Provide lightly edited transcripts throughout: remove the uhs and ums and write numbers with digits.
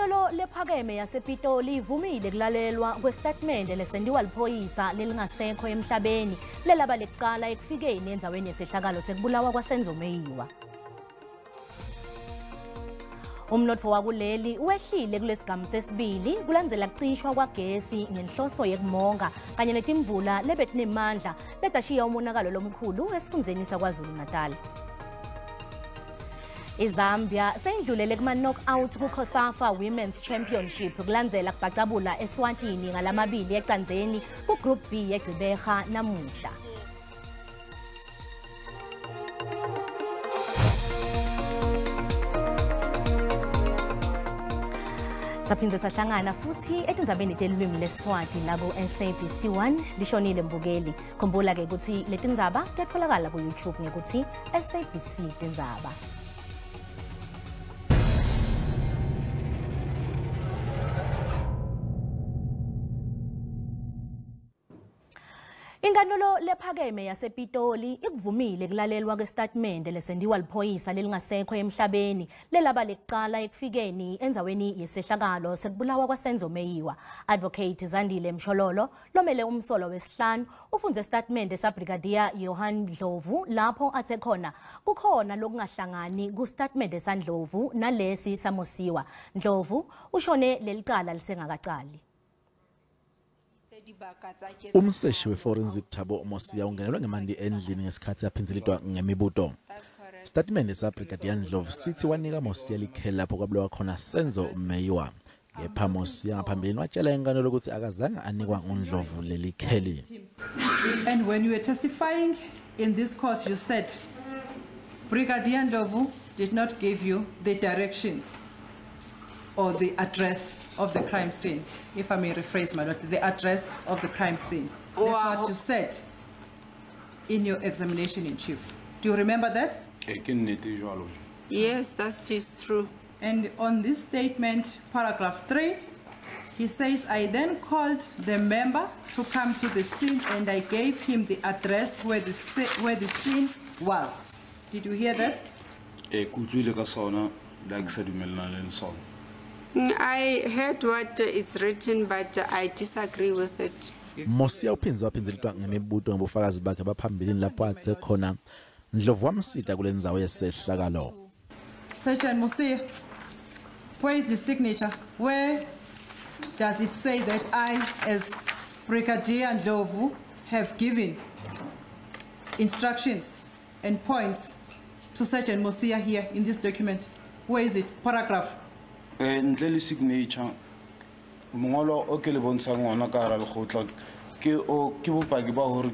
Inkantolo lephakeme yasePitoli ivumile kulalelwa kwestatimende lesendiwa liphoyisa lelingasekho emhlabeni lelaba lekuqala ekufikeni endzaweni yesehlakalo sekubulawa kwaSenzo Meyiwa. Umnotfo wakuleli wehlile kulesigamu sesibili kulandzela kucishwa kwagesi ngenhloso yekumonga kanye netimvula lebetinemandla letashiya umonakalo lomkhulu esifundzeni saKwaZulu-Natal. IZambia seyindlulele kuma-knockout ku-COSAFA Women's Championship kulandzela kubhacabula eSwatini ngalamabili ecandzeni ku-Group B yeGqeberha namuhla. Saphindze sahlangana futhi etindzabeni telulwimi leSiswati la ku-SABC 1 lishonile mbukeli. Khumbula ke ukuthi letindzaba tiyatfolakala ku-YouTube ngekuthi SABC Tindzaba. Inkantolo lephakeme yasePitoli ikuvumile kulalelwa kwestatimende lesendiwa liphoyisa lelingasekho emhlabeni lelaba lekuqala ekufikeni endzaweni yesehlakalo sekubulawa kwaSenzo Meyiwa. Advocate Zandile Mshololo lomele umsolo wesihlanu ufundze isitatimende saBrigadier Johan Ndlovu lapho athe khona kukhona lokungahlangani kustatimende saNdlovu nalesi saMosiwa. Ndlovu ushone lelicala lisengakacali. Umseshi we-forensic Thabo Mosia ungenelwe ngemandi endlini ngesikhathi aphinzelitwa ngemibuto. Statimende saBrigadier Ndlovu sithi wanika Mosia likheli lapho kwabulawa khona Senzo Meyiwa. Kepha Mosia ngaphambilini watshela inkantolo ukuthi akazange anikwa nguNdlovu leli kheli. And when you were testifying in this court, you said Brigadier Ndlovu did not give you the directions or the address of the crime scene. If I may rephrase, my lord, the address of the crime scene. That's what you said in your examination in chief. Do you remember that? Yes, that is true. And on this statement, paragraph 3, he says, I then called the member to come to the scene and I gave him the address where the scene was. Did you hear that? I heard what is written, but I disagree with it. Mosia uphinze waphinzelitwa ngemibuto ngobufakazi bakhe baphambilini lapho athe khona Ndlovu wamsita kule ndzawo yesehlakalo. Sergeant Mosia, where is the signature? Where does it say that I, as Brigadier Ndlovu, have given instructions and points to Sergeant Mosia here in this document? Where is it? Paragraph. Ntle le signature mongolo o ke le bontshang ona ka hara lekgotla ke o ke bopaki ba hore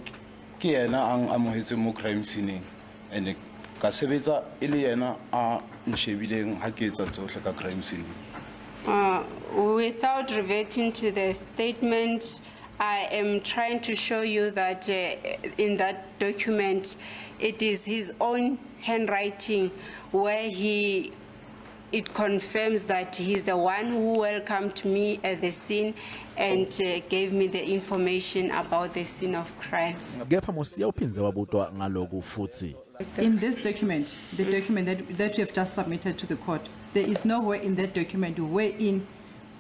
ke yena a amohetse mo crime scene and ka sebetsa e le yena a nshebileng ha ke etsa tsohle ka crime scene. Without reverting to the statement, I am trying to show you that in that document it is his own handwriting where it confirms that he's the one who welcomed me at the scene and gave me the information about the scene of crime. Kepha Mosia uphinze wabutwa ngaloku futhi. In this document, the document that you have just submitted to the court, there is nowhere in that document wherein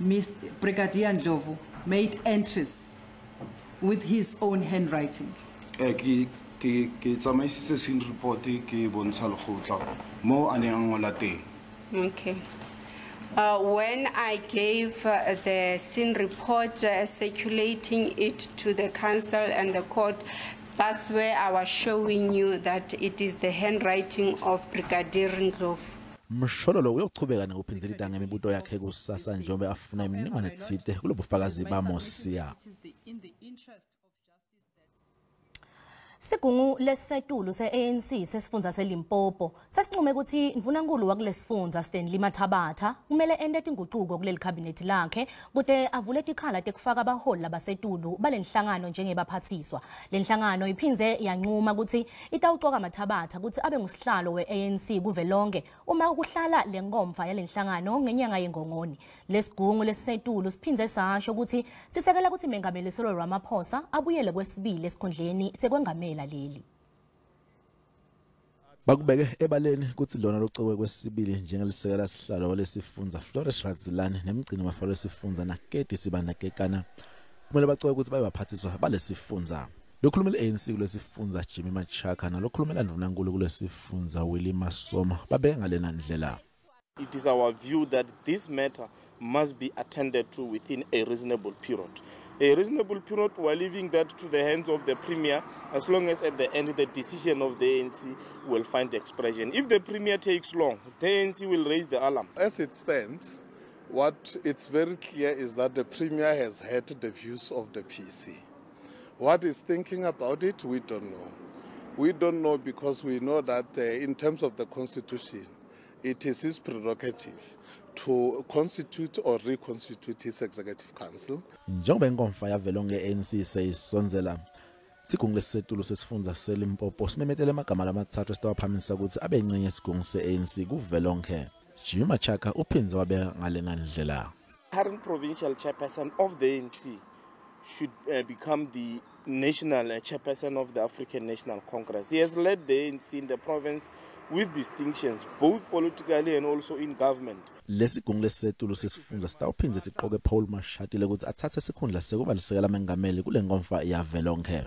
Mr. Brigadier Ndlovu made entries with his own handwriting. Ke tsamaisitse scene report ke bontsha lekgotla mo a neng a ngola teng. Okay. When I gave the scene report, circulating it to the council and the court, that's where I was showing you that it is the handwriting of Brigadier Ndlovu. Mshololo uyochubeka nekuphinzelita ngemibuto yakhe kusasa njengoba afuna imininingwane etsite kulobufakazi baMosia. Sigungu lesetulu se-ANC sesifundza seLimpopo sesinqume ukuthi Ndvunankulu wakulesifundza Stanley Mathabatha kumele ente tingucuko kuleli khabinethi lakhe kute avule tikhala tekufaka abaholi labasetulu balenhlangano njengebaphathiswa. Lenhlangano iphindze yanquma ukuthi itawucoka Mathabatha ukuthi abe ngusihlalo we-ANC kuvelonke uma kuhlala lenkomfa yalenhlangano ngenyanga yengongoni. Lesigungu lesetulu siphindze sasho ukuthi sisekela ukuthi Mengameli Cyril Ramaphosa abuyele kwesibili esikhundleni sekwengamela leli. Bakubeke ebaleni kutsi lona locokwe kwesibili njengelisekela sihlalo walesifundza Flourish Radzilani nemgcini mafa lesifundza Nakedi Sibanda Kekana kumele bacoke kutsi babe baphathiswa balesifundza. Lokhulumela ANC kulesifundza Jimmy Machaka nalokhulumela Ndvunankulu kulesifundza Willie Masoma babeke ngalena ndlela. It is our view that this matter must be attended to within a reasonable period. A reasonable period, we're leaving that to the hands of the Premier, as long as at the end the decision of the ANC will find expression. If the Premier takes long, the ANC will raise the alarm. As it stands, what it's very clear is that the Premier has heard the views of the PC. What is thinking about it, we don't know. We don't know because we know that in terms of the Constitution, it is his prerogative to constitute or reconstitute his executive council. Njengoba inkomfa yavelonkhe ye-ANC seyisondzela, sigungu lesisetulu sesifundza seLimpopo simemetele emagama lamatsatfu esitawaphamisa kutsi abe yincenye yesigungu se-ANC kuvelonkhe. Jimmy Machaka uphindze wabeka ngalena ndlela. Current provincial chairperson of the ANC should become the national chairperson of the African National Congress. He has led the ANC in the province with distinctions, both politically and also in government. Lesigungu lesisetulu sesifundza sitawuphindze siqoke Paul Mashatile kutsi atsatse sikhundla sekuba lisekela mengameli kule nkomfa yavelonkhe.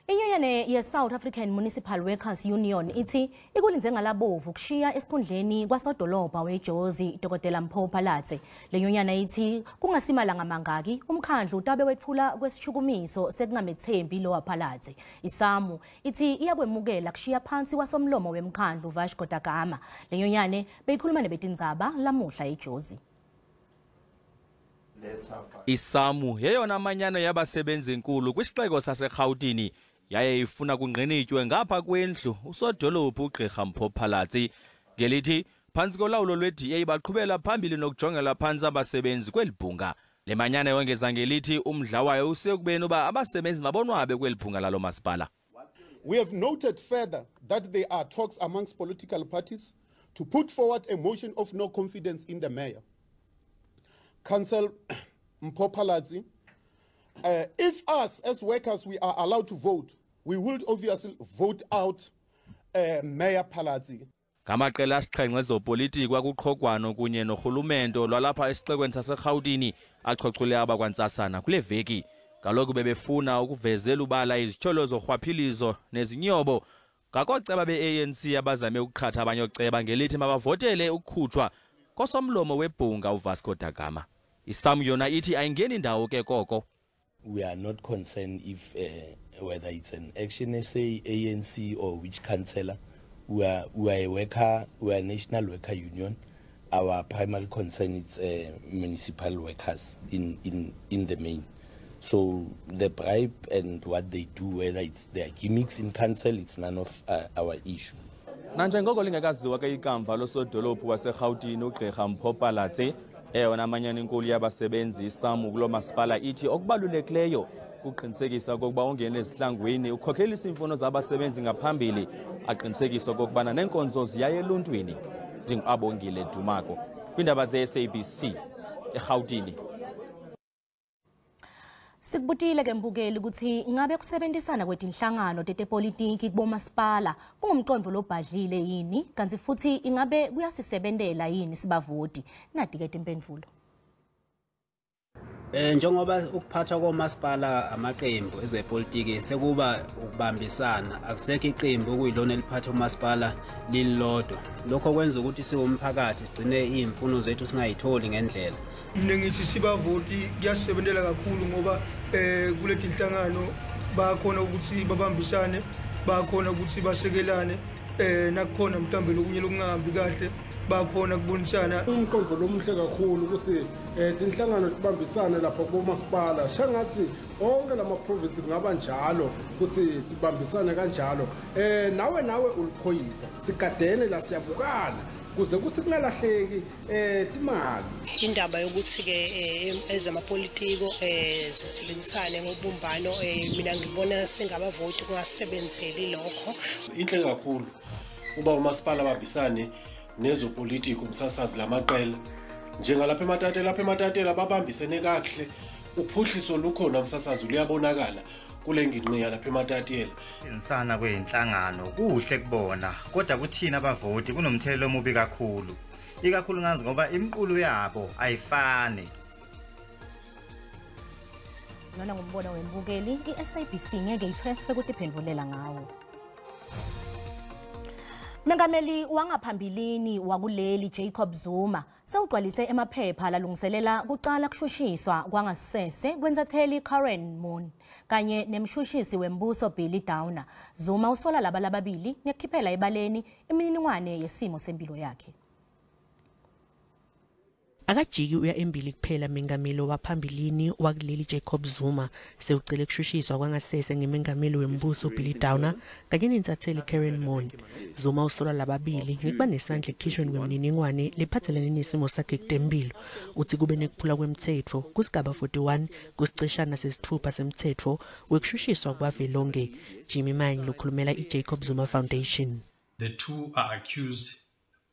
Inyonyane ye-South African Municipal Workers Union ithi ikulindze ngalabovu kushiya esikhundleni kwasodolobha weJozi Dr. Mpho Phalatse. Le nyonyana ithi kungasimalanga mangaki umkhandlu utabe wetfula kwesishukumiso sekungamethembi lo Phalatse. Isamu ithi iyakwemukela kushiya phansi kwasomlomo wemkhandlu Vasco da Gama. Le nyonyane beyikhuluma nebetindzaba lamuhla eJozi. Isamu yeyona manyano yabasebenzi enkulu kwisixeko saseRhawutini yaye ifuna kungqinitywe ngapha kwendlu usodolophu uGqirha Mpho Phalatse ngelithi phantsi kolawulo lwe-DA baqhubela phambili nokujongela phantsi abasebenzi kweli bhunga. Le manyano yongeza ngelithi umdla wayo usekubeni uba abasebenzi mabonwabe kweli bhunga lalo masipala. We have noted further that there are talks amongst political parties to put forward a motion of no confidence in the mayor. Council Mpho Phalatse, if us as workers we are allowed to vote, we will obviously vote out Mayor Phalatse. Ngamaqela asixhenxe ezopolitiko akuqhogwano kunye norhulumento lwalapha esixekweni saseRhawutini achochule abakwantsasana kule veki. Kaloku bebefuna ukuvezela ubala izityholo zorhwaphilizo nezinyobo ngakooceba be-ANC abazame ukuqhatha abanye ooceba ngelithi mabavotele ukukhutshwa kosomlomo webhunga uVasco da Gama. Isamu yona ithi ayingeni ndawo ke koko. We are not concerned if whether it's an Action SA, ANC or which councillor. We are a worker, we are a national worker union. Our primary concern is municipal workers in the main. So the bribe and what they do, whether it's their gimmicks in council, it's none of our issue. Nanjengoko lingekaziwa ke ikamva losodolophu waseRhawutini uGqirha Mpho Phalatse, eyona manyano inkulu yabasebenzi iSAMU kulo masipala ithi okubalulekileyo kuqinisekisa okokuba ungene ezihlangwini ukhokhelisa iimfuno zabasebenzi ngaphambili, aqinisekise okokubana neenkonzo ziya eluntwini. NdinguAbongile Dumako kwiindaba ze-SABC eRhawutini. Sikubutile ke mbukeli ukuthi ngabe kusebenzisana kwetinhlangano tetepolitiki kubomasipala kungumqondo lobhadlile yini, kanti futhi ingabe kuyasisebentela yini sibavoti. Nadi ke impendulo. Njengoba ukuphathwa komasipala amaqembu ezepolitiki sekuba ukubambisana, akusekho iqembu okuyilona eliphatha umasipala lilodwa. Lokho kwenza ukuthi siwumphakathi sigcine izimfuno zethu singayitholi ngendlela. Mina ngithi sibavoti kuyasebentela kakhulu ngoba kuleti inhlangano bayakhona ukuthi babambisane, bayakhona ukuthi basekelane, nakukhona mhlawumbe lokunye lokungahambi kahle bakhona kubonisana. Umqondo lomuhle kakhulu ukuthi tinhlangano tibambisane lapha kubomasipala, shangathi onke lama province kungaba njalo ukuthi tibambisane kanjalo. Nawe uliphoyisa sigadene la siyabukana kuze kuthi kungalahleki imali. Indaba yokuthi ke ezamapolitiko zisebenzisane ngobumbano, mina ngibona singabavoti kungasebenzeli lokho. Inhle kakhulu uba umasipala babambisane nezopolitiko umsasazi lamaqela njengalapha eMatatela, lapha eMatatela babambisene kakuhle, uphuhliso lukhona umsasazi luyabonakala Kule ngingqi yalapha eMatatiele. Insana kweinhlangano kuhle kubona, kodwa kuthina abavoti kunomthelelo omubi kakhulu. Ikakhulukazi ngoba imiqulu yabo ayifani. Lona ngumbono wembukeli, i-SABC ngeke ithweswe ukutiphendulela ngawo. Mengameli wangaphambilini wakuleli Jacob Zuma sewugcwalise emaphepha lalungiselela kucala kushushiswa kwangasese kwensatheli Karen Moon kanye nemshushisi wembuso Billy Downer. Zuma usola laba lababili ngekukhiphela ebaleni imininingwane yesimo sempilo yakhe. Akajiki uya embili kuphela mengameli waphambilini wakuleli Jacob Zuma sewucele kushushiswa kwangasese ngemengameli wembuso Billy Downer kanye nensatheli Karen Moon. Zuma usola lababili ngekuba nesandla ekukhishweni kwemininingwane lephathelene nesimo sakhe kutempilo. Uthi kube nekuphula kwemthetho kusigaba 41 kusiceshana sesithupha semthetho wekushushiswa kwavelonke. Jimmy Mine lokhulumela i-Jacob Zuma Foundation. The two are accused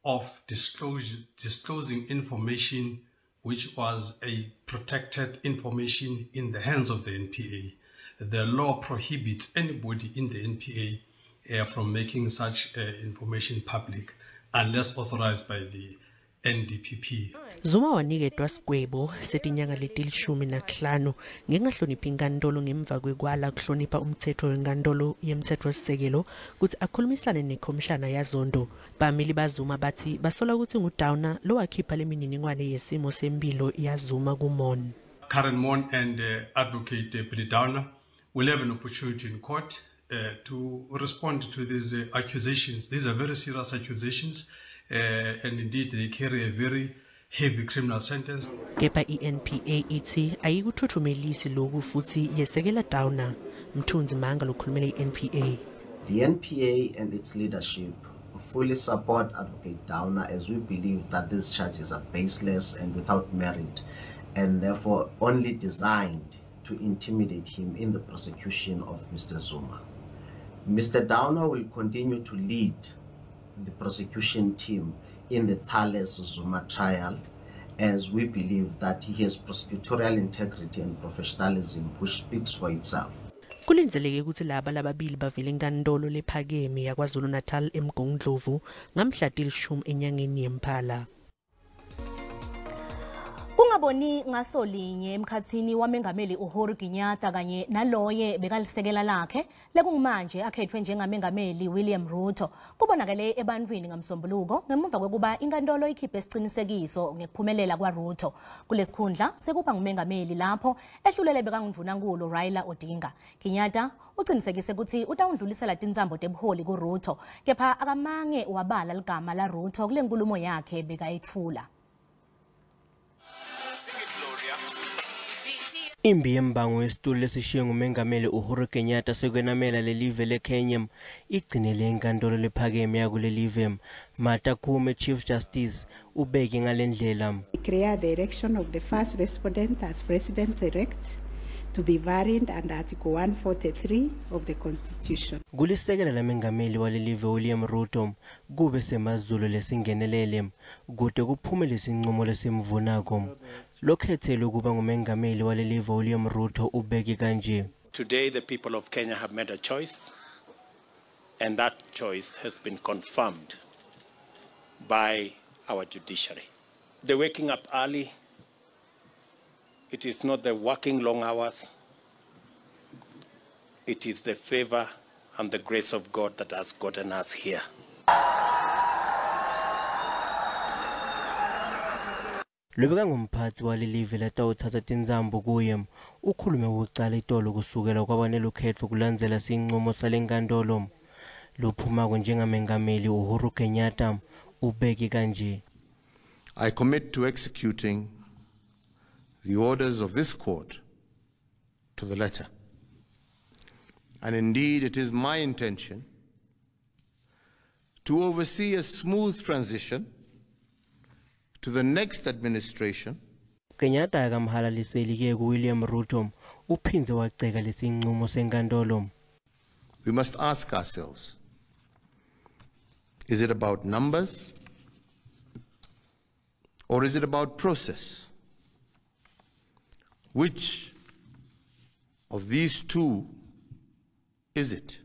of disclosing information which was a protected information in the hands of the NPA. The law prohibits anybody in the NPA from making such information public unless authorized by the NDPP. Zuma waniketwa sigwebo setinyanga letilishumi nakuhlanu ngengahloniphi inkantolo ngemva kwekwala kuhlonipha umthetho wenkantolo yemthetho-sisekelo kutsi akhulumisane nekhomishana yaZondo. Bameli baZuma bathi basola kutsi nguDowner lowakhipha lemininingwane yesimo sempilo yaZuma kuMoon. Karen Moon and Advocate Billy Downer will have an opportunity in court to respond to these accusations. These are very serious accusations. And indeed they carry a very heavy criminal sentence. Kepha i-NPA ithi ayikuthuthumelisi lokhu futhi yesekela Downer. Mthunzi Manga lokhulumela i-NPA. The NPA and its leadership fully support Advocate Downer as we believe that these charges are baseless and without merit and therefore only designed to intimidate him in the prosecution of Mr. Zuma. Mr. Downer will continue to lead the prosecution team in the Thales Zuma trial, as we believe that he has prosecutorial integrity and professionalism which speaks for itself. Kulindzeleke kutsi laba lababili bavele enkantolo lephakeme yaKwaZulu Natal eMgungundlovu ngamhla tilishumi enyangeni yeMphala. Kungaboni ngasolinye emkhathini wamengameli Uhuru Kenyatta kanye naloye bekalisekela lakhe lekungumanje akhethwe njengamengameli William Ruto kubonakele ebantwini ngamsombuluko ngemuva kwekuba inkantolo ikhiphe isicinisekiso ngekuphumelela kwaRuto kulesikhundla sekuba ngumengameli lapho ehlulele bekangundvunankulu Raila Odinga. Kenyatta uqinisekise ukuthi utawundlulisela tintsambo tebuholi kuRuto kepha akamange wabala ligama la Ruto kule nkulumo yakhe bekayetfula. Imbi yembango yesitulo lesishiye ngumengameli Uhuru Kenyatta sekwenamela lelive leKenya igcinele inkantolo lephakeme yakulelive. Martha Koome Chief Justice ubeke ngalendlela. Declare the election of the first respondent as president-elect to be varied under Article 143 of the Constitution. Kulisekela lamengameli walelive William Ruto kube semazulu lesingenelele kude kuphume lesinqumo lesimvunako. Lokhethelwe kuba ngumengameli walelive William Ruto ubeke kanje. Today the people of Kenya have made a choice, and that choice has been confirmed by our judiciary. The waking up early, it is not the working long hours, it is the favor and the grace of God that has gotten us here. Lobeka ngumphathi walelive latawuthatha tintsambo kuye ukhulume kucala itolo kusukela kwabanelukhetfo kulandzela sinqumo salenkantolo. Lophumako njengamengameli Uhuru Kenyatta ubeke kanje. I commit to executing the orders of this court to the letter. And indeed, it is my intention to oversee a smooth transition to the next administration. Kenyatta akamhalaliseli ke kuWilliam Ruto uphindze waceka lesinqumo senkantolo. We must ask ourselves, is it about numbers or is it about process? Which of these two Is it?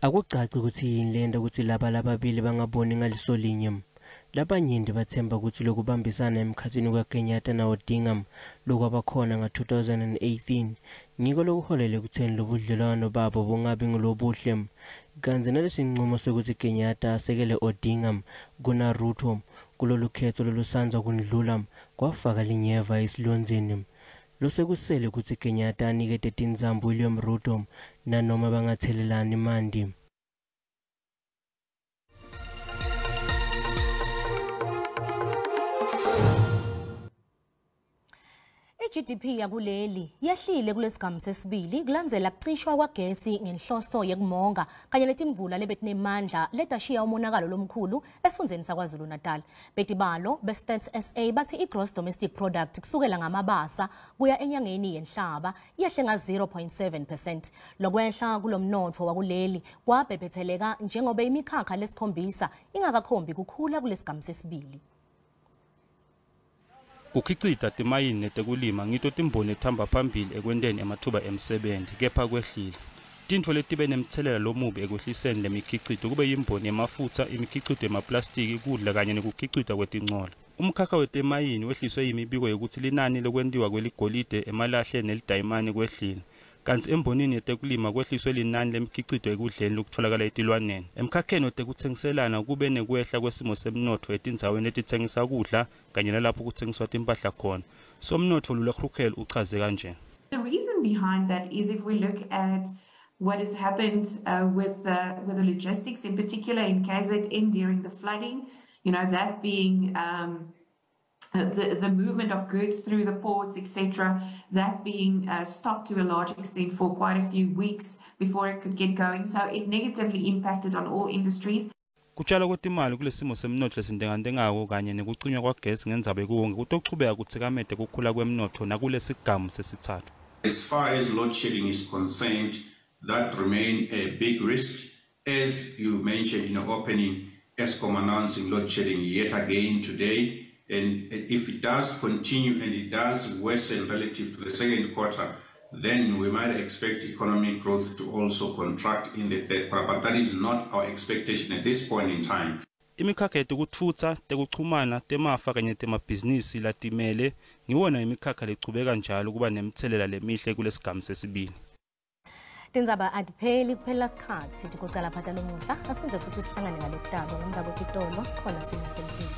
Akucaci ukuthi yini lento ukuthi laba lababili bangaboni ngaliso linye. Labanyenti bathemba ukuthi lokubambisana emkhathini kaKenyatta na-Odinga lokwabakhona nga-2018 ngiko lokuholele ekutheni lobudlelwano babo bungabi ngulobuhle. Kanti nalesinqumo sokuthi Kenyatta asekele Odinga kuna-Ruto kulolu khetho lolusandza kundlula kwafaka linyeva esilonzeni. Losekusele ukuthi Kenyatta anikete tintsambo William Ruto nanoma bangathelelani mandi. I-GDP yakuleli yehlile kulesigamu sesibili kulandzela kucishwa kwagesi ngenhloso yekumonga kanye netimvula lebetinemandla letashiya umonakalo lomkhulu esifundzeni saKwaZulu Natal. Betibalo be-Stats SA bathi i-gross domestic product kusukela ngamabasa kuya enyangeni yenhlaba yehle nga-0.7%. Lokwehla kulomnotfo wakuleli kwabhebhetheleka njengoba imikhakha lesikhombisa ingakakhombi kukhula kulesigamu sesibili. Kukhicita timayini netekulima ngito timboni etihamba phambili ekwenteni emathuba emsebenzi kepha kwehlile. Tintfo letibe nemtselela lomubi ekwehliseni lemikhicito kube yimboni yemafutsa, imikhicito yemaplastiki, kudla kanye nekukhicitwa kwetincola. Umkhakha wetemayini wehliswe yimibiko yekutsi linani lokwentiwa kweligolide emalahle nelidayimane kwehlile. Kantsi embonini yetekulima kwehliswe linani lemkhicito ekudleni lokutholakala etilwaneni. Emkhakheni wetekutsengiselana kube nekwehla kwesimo semnotfo etindzaweni letitsengisa kudla kanye nalapho kutsengiswa timphahla khona. Somnotfo Lula Krukel uchaze kanje. The reason behind that is if we look at what has happened with the logistics, in particular in KZN during the flooding, you know, that being the movement of goods through the ports, etc., that being stopped to a large extent for quite a few weeks before it could get going. So it negatively impacted on all industries. Kutshalwa kwetimali kulesimo semnotfo lesintengantengako kanye nekucinywa kwagesi ngendzaba yekuwonga kutochubeka kutsikamete kukhula kwemnotfo nakulesigamu sesitsatfu. As far as load shedding is concerned, that remain a big risk. As you mentioned in your opening, Eskom announcing load shedding yet again today. And if it does continue and it does worsen relative to the second quarter, then we might expect economic growth to also contract in the third quarter. But that is not our expectation at this point in time. Imikhakha yetekuthutsa, tekuchumana, temafa kanye temabhizinisi latimele ngiwona imikhakha lechubeka njalo kuba nemtselela lemihle kulesigamu sesibili. Tindzaba atipheli kuphela sikhatsi tikucala phata lomuhla asiphindze futhi sihlangane ngalokutako ngemva kwetitolo sikhona simo sempilo.